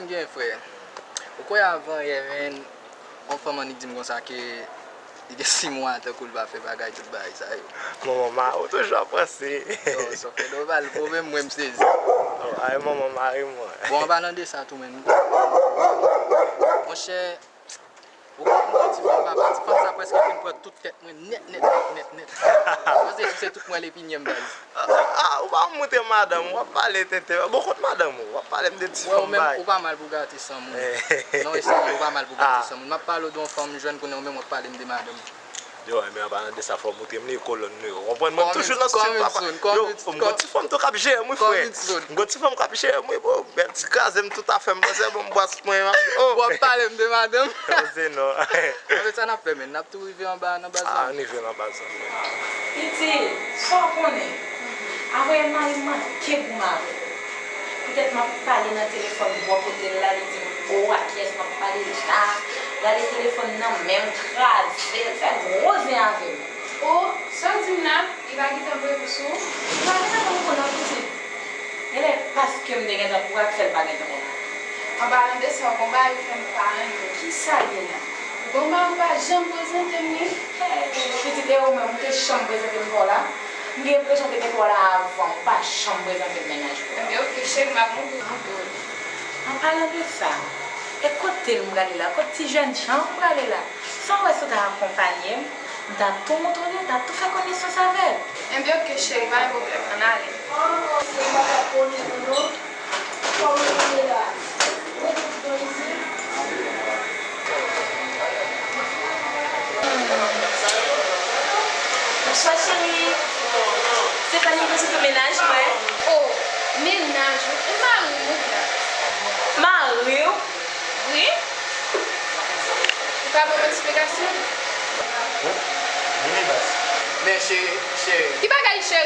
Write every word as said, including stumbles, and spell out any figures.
M gen frè. Ou kwè avan yè, men, yon fanm annik di m konsa ke li gen sis mwa tankou l pa fè bagay, tout bagay sa yo. Manman ma, ou toujou ap panse. Yo, sa fè dòval, ou menm mwen m sezi. Oh, ay, manman mari mwen. Bon, an palan de sa tou, menm. Monchè, ou konn yon ti fanm papa, ti fanm sa prèske fin pran tout tèt mwen nèt, nèt, nèt, nèt, nèt. Panse si se tout mwen l epi nye m baz. Ah, ou pa montre madanm ou, w ap pale tenten. Bon, kot madanm ou, w ap pale m de ti fanm bay. Ou pa mal pou gate san moun. Non, eseye, ou pa mal pou gate san moun. M ap pale w de yon fanm m jwenn kounye a, ou menm w ap pale m de madanm. Yo, men an palan de sa, fò w montre m li, kolòn nou yo. Konprann, mwen toujou nan street, papa. Yo, m gon ti fanm tou k ap jere m, wi, frè. M gon ti fanm k ap jere m, wi, bro. Bèl ti kraze m tout afè m, panse bon, m bwat mwen, oh. W ap pale m de madanm. Panse non. Anben, sa n ap fè, men? N ap tou rive anba nan baz la. Ah, ann rive nan baz la. Piti, sa w konnen? Avanyè mari m manke goumen avè m. Poutèt m ap pale nan telefòn bò kote l la, li di m, "O, a kiyès m ap pale la?" Gade telefòn nan men m, kraze l, fè gwo zen avè m. O, sa w di m la, li pa gentan voye pou sou ou? Li pa gentan konn ou non, pitit. Genlè paske m te gentan kouri k fè l pa gentan konn ou. An palan de sa, w gon bagay ou fè m pa renmen. Kisa l ye la? Ou gon bagay ou pa janm prezante m li? Hey, pitit, e ou menm, ou te janm prezante m pa w la? M gen enpresyon w te gen pa w la avan, ou pa janm prezante m mennaj ou. Enben, oke, cheri, m ap montre w. An palan de sa, e kote l m prale la? Kot ti jènjan m prale la? San w wè si w ta akonpanye m, m ta tou montre w li, m ta tou fè konesans avè l. Enben, oke, cheri, pa gen pwoblèm, ann ale. Oh, cheri, m pa t ap konnen nou non. Kòman nou ye la? Ou rete tout bon isit? Bonswa, cheri. Stephanie, prezante mennaj mwen. Oh, mennaj ou? E mari w wi la. Mari w? Wi. Ou ka ban m yon esplikasyon? Wi, vini baz. Men cheri, cheri. Ki bagay cheri?